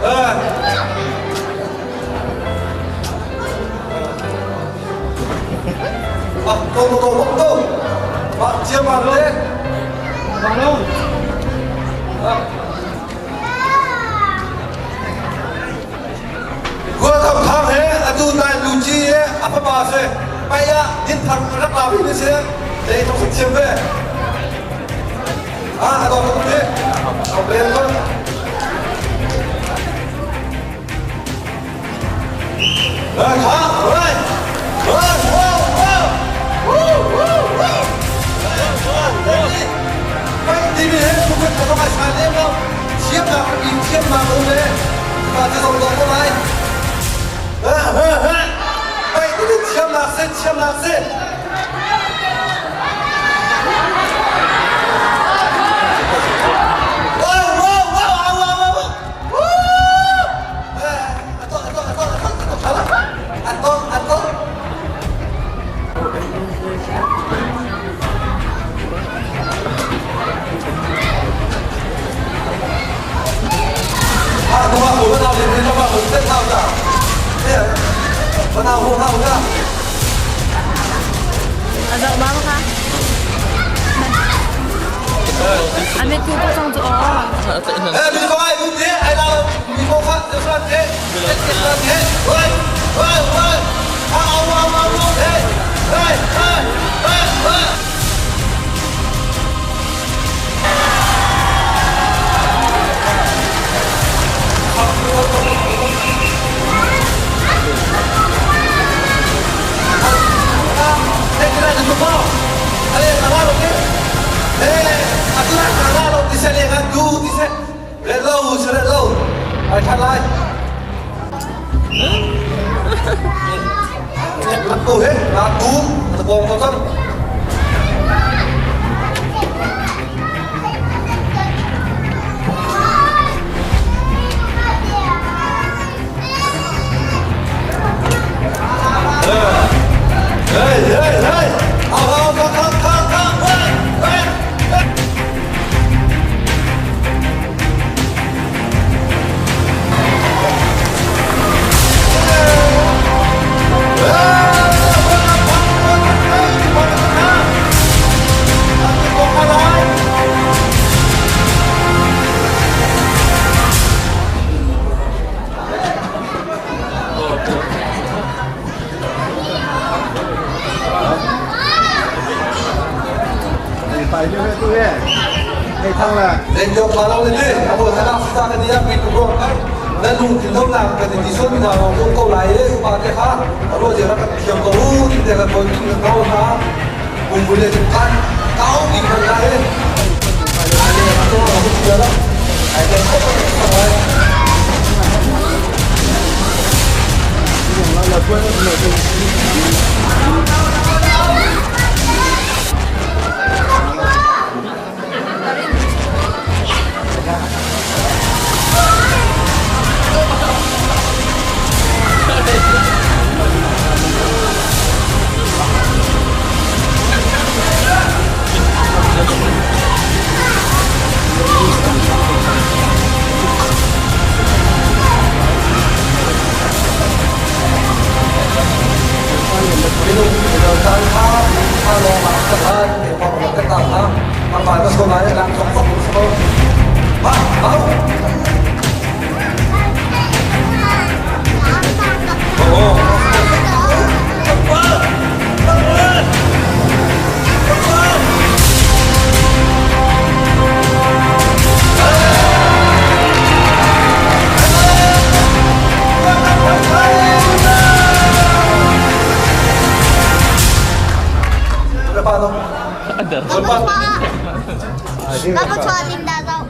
Bak to to bak to. Bak chia ma le. Rualkham Thang he atu nai Luci he a fapa si pai ah din thar rak la mi si dei thong sak thiam ve. Ah a dong tuk ti. Au len ko. Right, ha, right. Right, wow, wow. Woo, woo, woo. Pai ti mi he phukhat ka bang ai san lem lo. Thiam nak in thiam nak um le ma ti zong dong ko lai. Pai ti thiam nak se thiam nak se. Wow, wow, wow, wow, wow, wow. Woo! Ato, ato, ato, ato, ato, ato, ato. A zoh bang kha. A mit tu pa cong cu aw. Aku he, aku, aku kau Hey, hey, hey! Au, au, au, au, au, au, hey, hey, hey! Kamu cuatin dah tau.